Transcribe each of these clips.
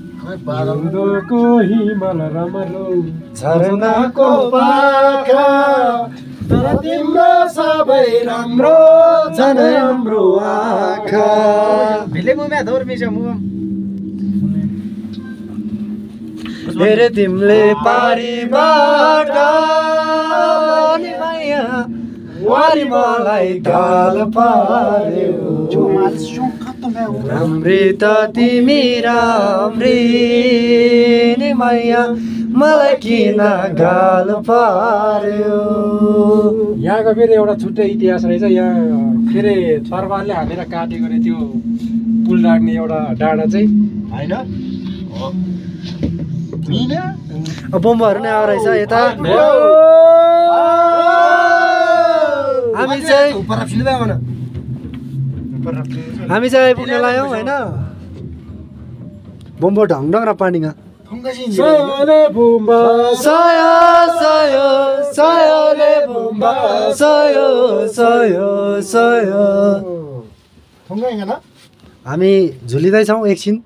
हिउँदको हिमाल राम्रो झरनाको पाखा तर तिम्रो सबै राम्रो झन् हाम्रो आँखा भिले मुम्या धोर मिसा मुम हेरे तिमीले पारीबाट नि माया वारी मलाई गाल पार्यो राम्री त तिमी राम्री नि माया मलाई किन गाल पार्यो। यहाँको फेरि एउटा छुट्टै इतिहास रहेछ। यहाँ फेरि तरबारले हानेर काटेको रे त्यो पुल डाँड्ने एउटा डाँडा चाहिँ होइन बम्बहरू नै आएर रहेछ यता। हामी चाहिँ आइपुग्न लाग्यौँ होइन। बम्बो ढङढङ र पानीमा सयले बुम्बा सय सय सयले बुम्बा सय सय सय। हामी झुलिँदैछौँ एकछिन।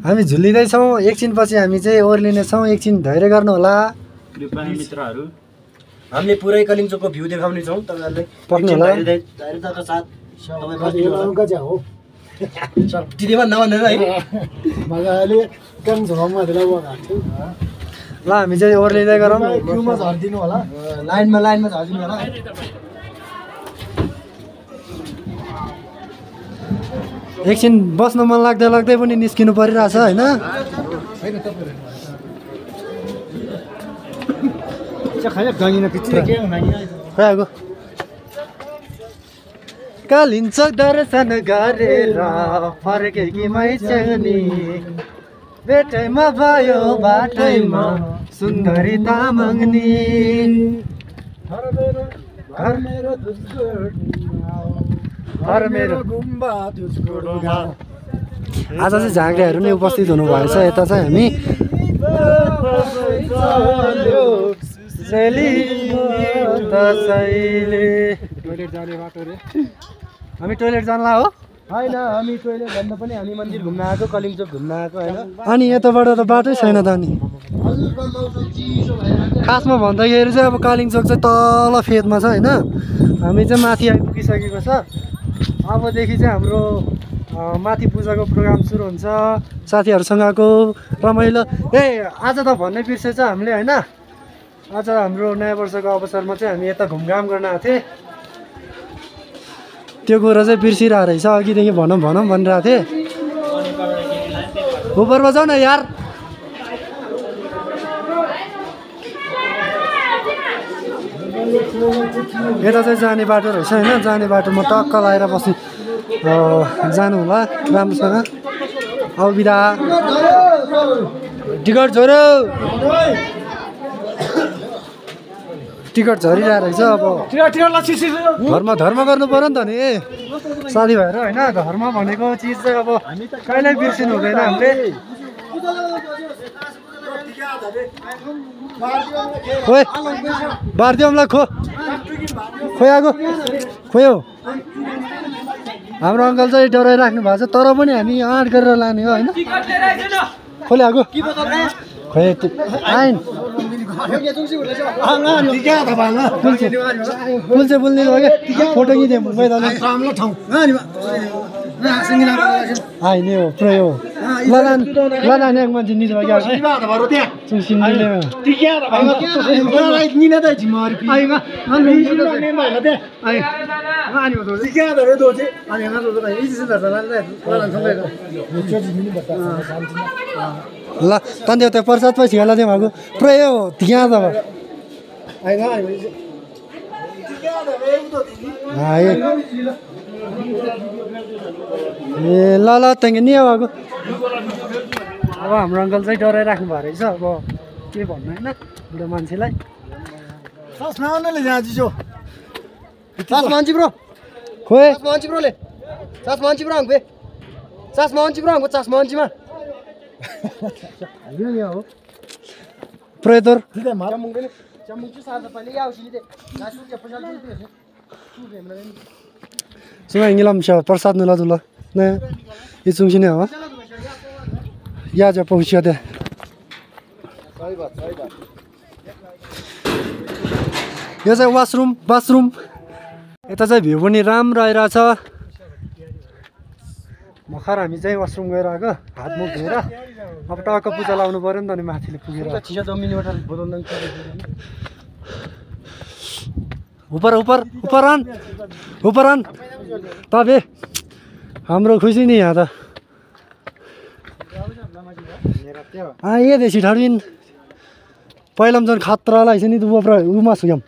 हामी झुलिँदैछौँ एकछिनपछि हामी चाहिँ ओर्लिनेछौँ। एकछिन धैर्य गर्नु होला मित्रहरू। हामीले पुरै कलिम्पोङको भ्यू देखाउने छौँ तपाईँहरूलाई। पक्नु होला दिदीमा नभनेर है मजाले एकदम झममा ल हामी चाहिँ ओर्लिँदै गरौँ। भ्यूमा झरिदिनु होला लाइनमा झरिदिनु होला। एकछिन बस्न मन लाग्दै लाग्दै पनि निस्किनु परिरहेछ होइन। कालिन्छ दर्शन गरेर फर्केकी मैचनी बेटैमा भयो बाटैमा सुन्दरी तामाङ्नी घर मेरो गुम्बा आज चाहिँ झाँक्रेहरू नै उपस्थित हुनुभएछ। यता चाहिँ हामी टोइलेट जाने बाटो रे। हामी टोइलेट जानला हो होइन हामी टोइलेट भन्दा पनि हामी मन्दिर घुम्न आएको कलिम्पोङ घुम्न आएको होइन। अनि यताबाट त बाटै छैन त। अनि खासमा भन्दाखेरि चाहिँ अब कालिम्पोङ चाहिँ तल फेदमा छ होइन। हामी चाहिँ माथि आइपुगिसकेको छ। अबदेखि चाहिँ हाम्रो माथि पूजाको प्रोग्राम सुरु हुन्छ साथीहरूसँगको रमाइलो। आज त भन्नै बिर्सेछ हामीले होइन। आज हाम्रो नयाँ वर्षको अवसरमा चाहिँ हामी यता घुमघाम गर्न आएको थिएँ। त्यो कुरो चाहिँ बिर्सिरहेको रहेछ। अघिदेखि भनौँ भनिरहेको थिएँ। उपर बजाऊ न यार। यता चाहिँ जाने बाटो रहेछ होइन। जाने बाटोमा टक्क लगाएर बस्नु जानु होला राम्रोसँग। अब बिदा टिकट झोरो टिकट झरिरहेको रहेछ। अब घरमा धर्म गर्नु पऱ्यो नि त नि साथीभाइहरू होइन। धर्म भनेको चिज चाहिँ अब कहिल्यै बिर्सिनु हुँदैन हामीले। खोइ बारिदिउँलाई खोइ आएको खोयो। हाम्रो अङ्कल चाहिँ डराइराख्नु भएको छ तर पनि हामी आँट गरेर लाने हो होइन। खोले आएको खोइ आइन पुल्चे बोल्ने भयो क्या फोटो खिच्यो मैदान आइने हो पुरै हो। लाने एक मान्छे निज भयो ल तन्देऊ त्यो प्रसाद पछि होला त्यो भएको पुरै हो त्यहाँ त ए ल त्यहाँदेखि नि भएको। अब हाम्रो अङ्कल चाहिँ डराइराख्नु भएको रहेछ। अब के भन्नु होइन बुढो मान्छेलाई। खोइ प्रेतर सुँगा हिँगिलाम प्रसाद नुला तुला 네, 이쪽 중이네요. 야자 पहुँचिया थे यो चाहिँ बाथरुम यता चाहिँ भ्यू पनि राम्रो आइरहेछ भर्खर हामी चाहिँ वासरुम गएर आएको हात मुख धोएर अब टक्क पूजा लाउनु पर्यो नि त अनि माथिले पुगेर ऊपर आन तबे हाम्रो खुसी नि यहाँ त ये देसी ठाडविन पहिला झन् खतरा लाग्छ नि तू उमा सुग्याम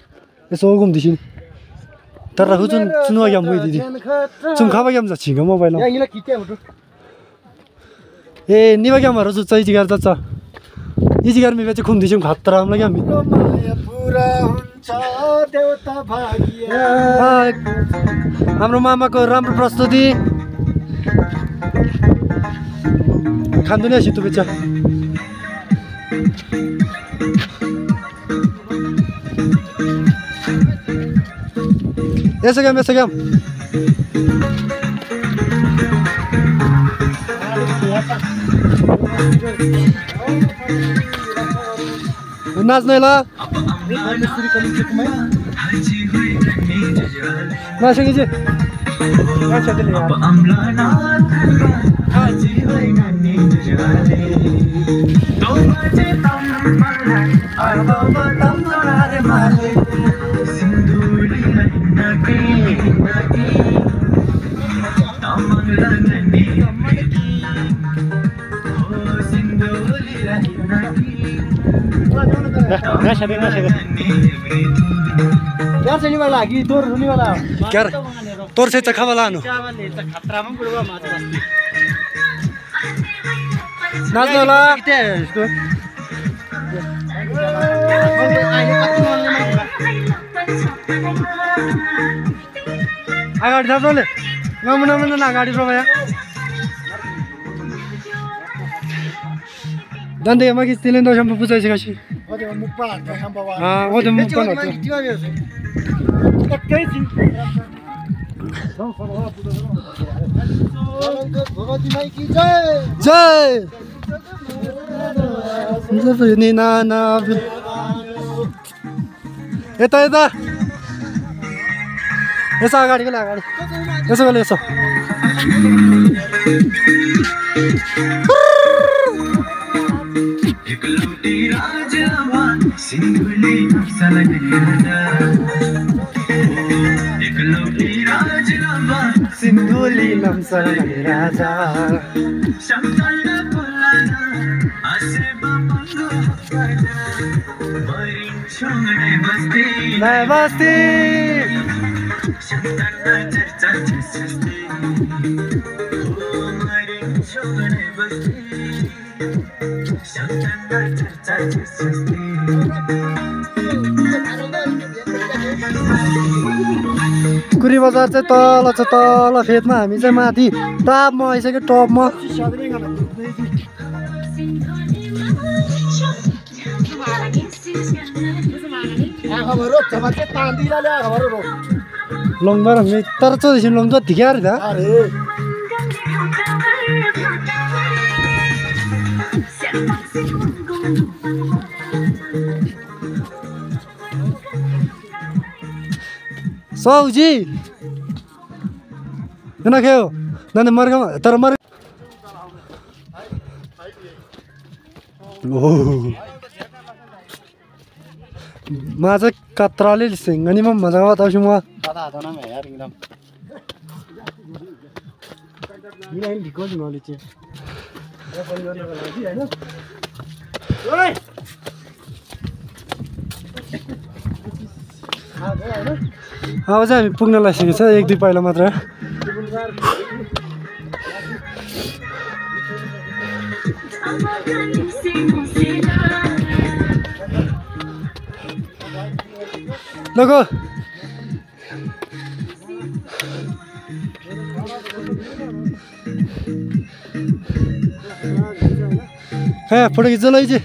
यसो घुम्दैछु नि तर हुजुन सुनुवा ग्याम गइ दिदी चुम खाबा ग्याम जाछि ग मोबाइल ए निवा ग्याम हरु चाहिँ जिगार जच्छ इजी गर्मी बेचे खुम दिछम खतरा हम लाग्याम पुरा हुन्छ देउता भाग्य हाम्रो मामाको राम्रो प्रस्तुति खान्दैन सितु बेचा यसो ग्याम नाच्ने ल नाचेगी जी यार चली वाला की तोर होने वाला क्या तोर से चखा वाला नु खतरा में बुड़वा माता बस्ती नाच्ने होला अगाडि थाप्रोले नमुना अगाडि प्रभया दन्ते मगी तिलेन्दो शम्पु पुजाइछ कशी ओदे मुक्पा हात शम्पु ओदे मुक्पा हात एकै छी भगवती माई की जय जय नि नाना यता यसो अगाडि यसो गले यसो सिन्धुली नम्सलने राजा नयाँ बस्ती कुरी बजार चाहिँ तल फेदमा हामी चाहिँ माथि टपमा आइसक्यो टपमा लङबार हामी तर चोदेखि लङ जति क्या अरे सौजी नखेयो नानी मर्गामा तर मर माझं कतराले सिंगणी मग मजा होता शिवा दादा हाताना में यार एकदम ये नहीं दिखो नॉलेज है ये फोन करने वाला है ना ओए अब चाहिँ हामी पुग्न लागिसकेको छ 1-2 पाइला मात्र लगो हाँ फोटो खिच्छ ल जी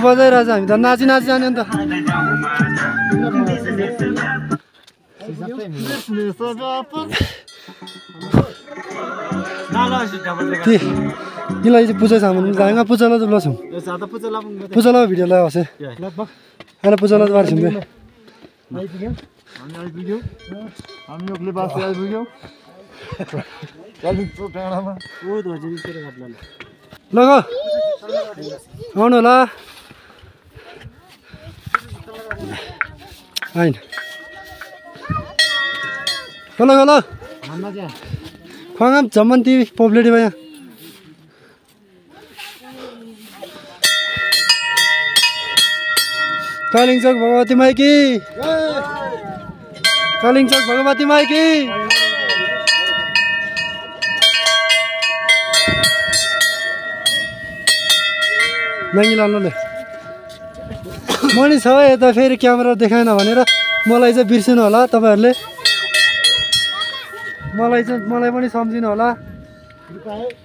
बजाइरहेछ हामी त नाची जाने अन्त Nilai itu puja sama nih, nggak puja lah tuh langsung. Puja lah video lah sih. Ada puja lah tuh harus nih. Logo, आउनु होला आइन हेलो हेलो खुवाङाम जमन्ती पोप्लेटी भयो कालिङचोक भगवती माइकी कालिङचोक भगवती माइकी नाङ्गी लाल्नुले मनी छ यता फेरि क्यामेरा देखाएन भनेर मलाई चाहिँ बिर्सिनु होला तपाईँहरूले मलाई पनि सम्झिनु होला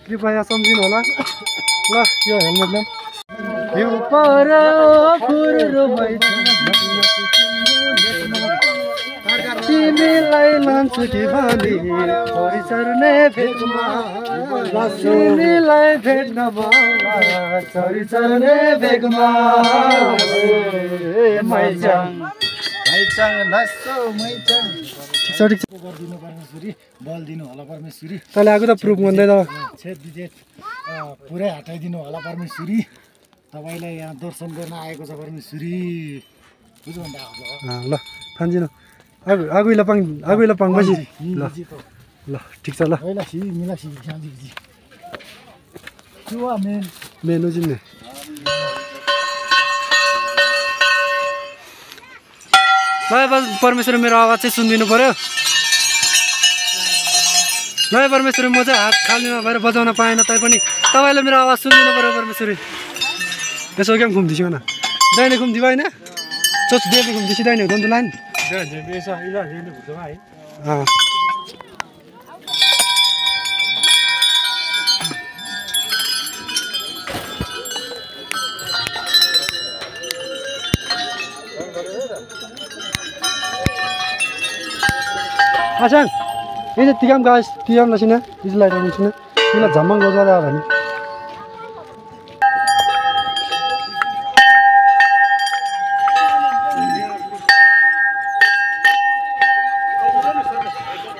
कृपया सम्झिनु होला ल यो हेलमेट तिमीलाई लान्छु कि भने छोरी चर्ने भेटमा तिमीलाई भेट्न छोरी चर्ने भेगमा बल दिनु होला परमेश्वरी तँले आएको त प्रुफ भन्दै त छेद विजेत पुरै हटाइदिनु होला परमेश्वरी तपाईँलाई यहाँ दर्शन गर्न आएको छ परमेश्वरी बुझ्नु भन्दा ल फान्जिनु आगुइला पाङ बसी ल ल ठिक छ ल मेनु जिम्मे ल परमेश्वर मेरो आवाज चाहिँ सुनिदिनु पर्यो ल परमेश्वर म चाहिँ हात खाली नभएर बजाउन पाएन तैपनि तपाईँले मेरो आवाज सुनिदिनु पर्यो परमेश्वरी यसो क्या घुम्दैछु न दाहिने घुम्दी होइन चोच दिएर घुम्दैछु दाहिने हुँदैन त लाइन आसान ini tiam guys tiam lah sini ini light di sini ini jamang gak ada apa nih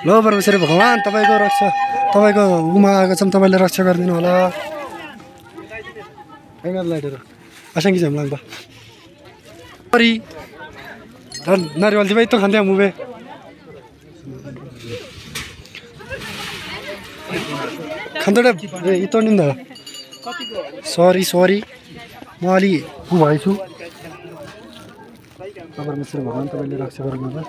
lo परमेश्वर भगवान तपाईको रक्षा तपाईको उमा आएको छम तपाईले रक्षा गरिदिनु होला हैन लाइटहरु आशंकी जम लाग्दा सरी नारियल दिबै त खान्थे मुबे खान्थोडा इतो निन्द सरी म अलि उ भएछु परमेश्वर भगवान तपाईले रक्षा गर्नु होला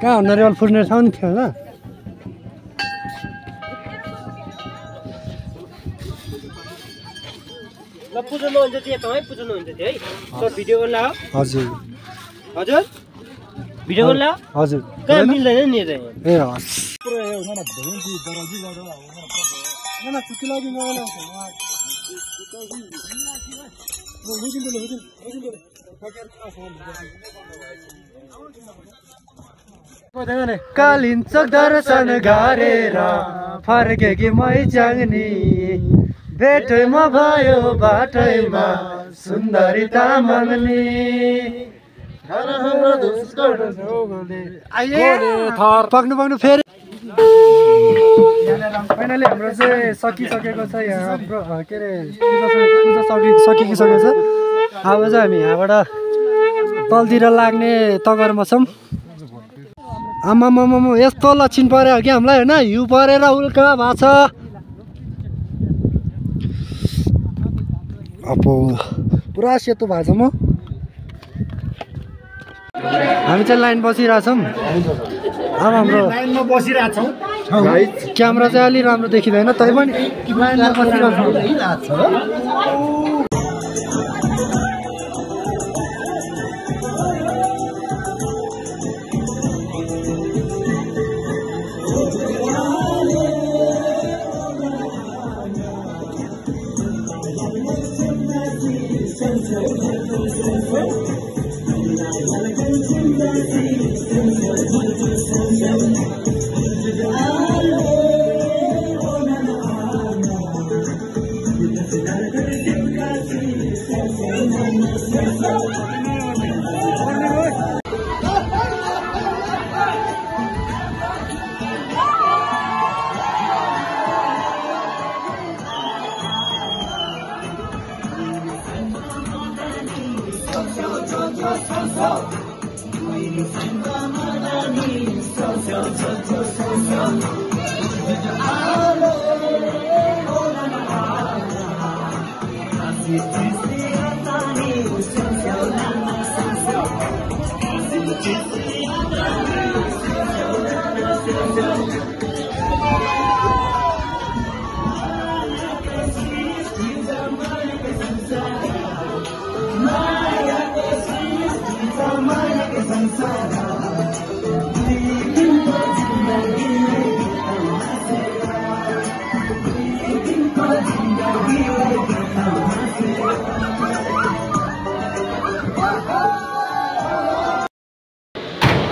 कहाँ नारियल फुट्ने ठाउँ नि थियो होइन ल पुज्नु हुन्छ त्यो तपाईँ पुज्नु हुन्छ त्यो है सो भिडियो गर्ला हजुर हजुर भिडियो गर्ला हजुर कहाँ मिल्दैन नि त ए हस् कालिन्छोक दर्शन गरेर फर्के मै जाग्ने भेटैमा भयो बाटैमा सुन्दरिता माग्ने पाक्नु फेरि फाइनली हाम्रो चाहिँ सकिसकेको छ यहाँ हाम्रो के अरे पूजा सकिसकेको छ अब चाहिँ हामी यहाँबाट तलतिर लाग्ने तगरमा छौँ आमामामा यस्तो लक्षण पऱ्यो कि हामीलाई होइन हिउँ परेर उल्का भएको छ अब पुरा सेतो भएको छ म हामी चाहिँ लाइन बसिरहेछौँ अब हाम्रो लाइनमा बसिरहेछौँ क्यामेरा चाहिँ अलि राम्रो देखिँदैन तैपनि लाइनमा बसिरहेको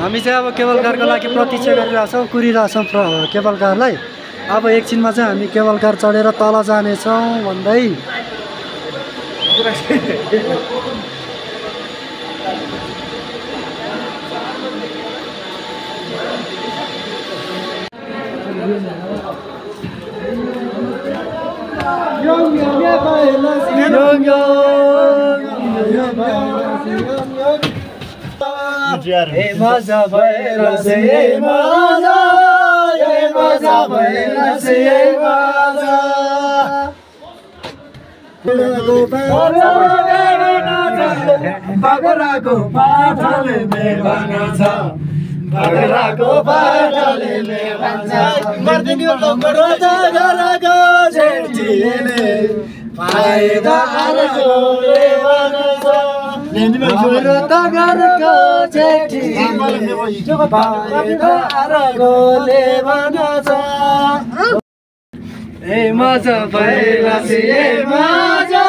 हामी चाहिँ अब केबल कारको लागि प्रतीक्षा गरिरहेछौँ, कुरिरहेछौँ केबल कारलाई। अब एकछिनमा चाहिँ हामी केबल कार चढेर तल जानेछौँ भन्दै मजा भएर बाग्राको पाठले मेवाना छ, बाग्राको पाठले मेवाना छ, जेठीले फाइदा आरगोले भन्छ, हाम्रो तगरको जेठीले फाइदा आरगोले भन्छ। ए मजा भएला से मजा,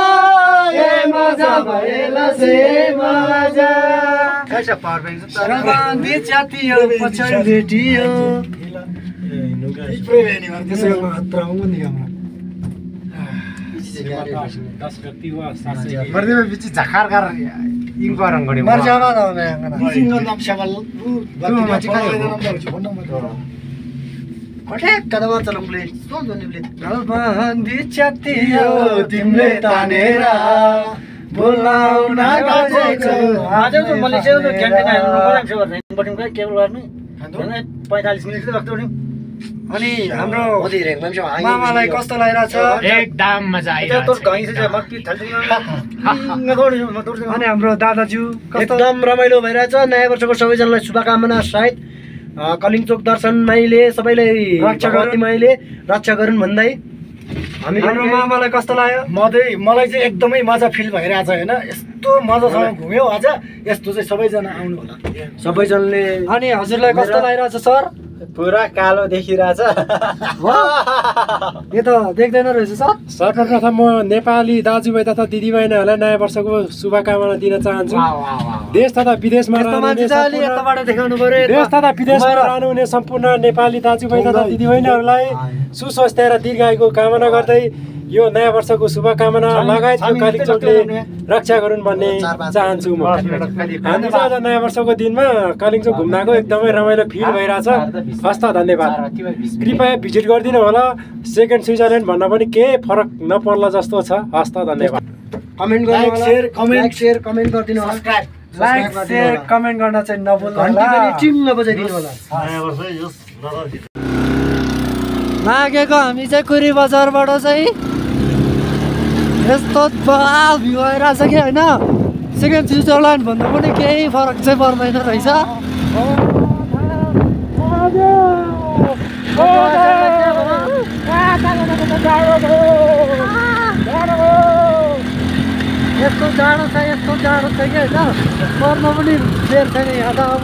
ए मजा भएला से मजा, रमान्दी जातियो पछाडि भेटियो। तिमीले तानेर बोलाउन गएको अनि हाम्रो मामालाई कस्तो लागिरहेछ? एकदम मजा आइरहेछ। अनि हाम्रो दादाज्यू एकदम रमाइलो भइरहेछ। नयाँ वर्षको सबैजनालाई शुभकामना सहित कलिङचोक दर्शन माइले सबैलाई भगवती माइले रक्षा गरून् भन्दै हाम्रो मामालाई कस्तो लाग्यो? मलाई चाहिँ एकदमै मजा फिल भइरहेछ होइन। यस्तो मजासँग घुम्यो आज, यस्तो चाहिँ सबैजना आउनु होला सबैजनाले। अनि हजुरलाई कस्तो लागिरहेछ सर? पुरा कालो देखिरहेछ। यो त देख्दैन रहेछ सर। सर्वप्रथम म नेपाली दाजुभाइ तथा दिदीबहिनीहरूलाई नयाँ वर्षको शुभकामना दिन चाहन्छु। देश तथा विदेशमा रहनुहुने सम्पूर्ण नेपाली दाजुभाइ तथा दिदीबहिनीहरूलाई सुस्वास्थ्य र दीर्घायुको कामना गर्दै यो नयाँ वर्षको शुभकामना लगायत यो कालिम्पोङले रक्षा गरून् भन्ने चाहन्छु म। हामी चाहिँ आज नयाँ वर्षको दिनमा कालिम्पोङ घुम्न गएको, एकदमै रमाइलो फिल भइरहेछ। हस्त धन्यवाद। कृपया भिजिट गरिदिनु होला। सेकेन्ड स्विजरल्यान्ड भन्न पनि केही फरक नपर्ला जस्तो छ। हस्त धन्यवाद। कमेन्ट गर्नु होला, कमेन्ट गरिदिनु होला, लाइक शेयर कमेन्ट गर्न चाहिँ नभुल्नु होला, टिङ्ग बजाइदिनु होला। लागेको हामी चाहिँ कुरी बजारबाट चाहिँ यस्तो भ्यू आइरहेछ कि होइन। सेकेन्ड स्विजरल्यान्ड भन्दा पनि केही फरक चाहिँ पर्दैन रहेछ। यस्तो जाडो छ कि होइन, पर्न पनि बेर छैन यहाँ त। अब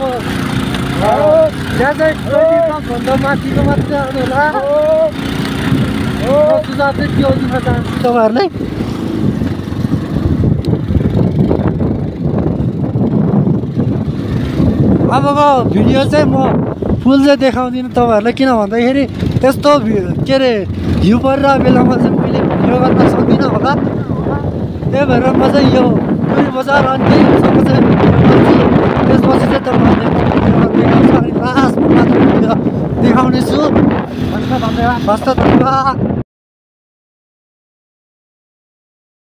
त्यहाँ चाहिँ 20+ माथिको मात्रै आउनु होला। सुझाव चाहिँ त्यो दिन चाहन्छु तपाईँहरूलाई। अबको भिडियो चाहिँ म फुल चाहिँ देखाउँदिनँ तपाईँहरूलाई, किन भन्दाखेरि यस्तो के अरे हिउँ परिरहेको बेलामा चाहिँ मैले भिडियो गर्न सक्दिनँ होला। त्यही भएर म चाहिँ यो टुरी बजार अनि त्यहीसँग चाहिँ भिडियो गर्छु। त्यसपछि चाहिँ तपाईँहरूले देखाउँछु अनि लास्टमा मात्र भिडियो देखाउनेछु। हस्त धन्यवाद।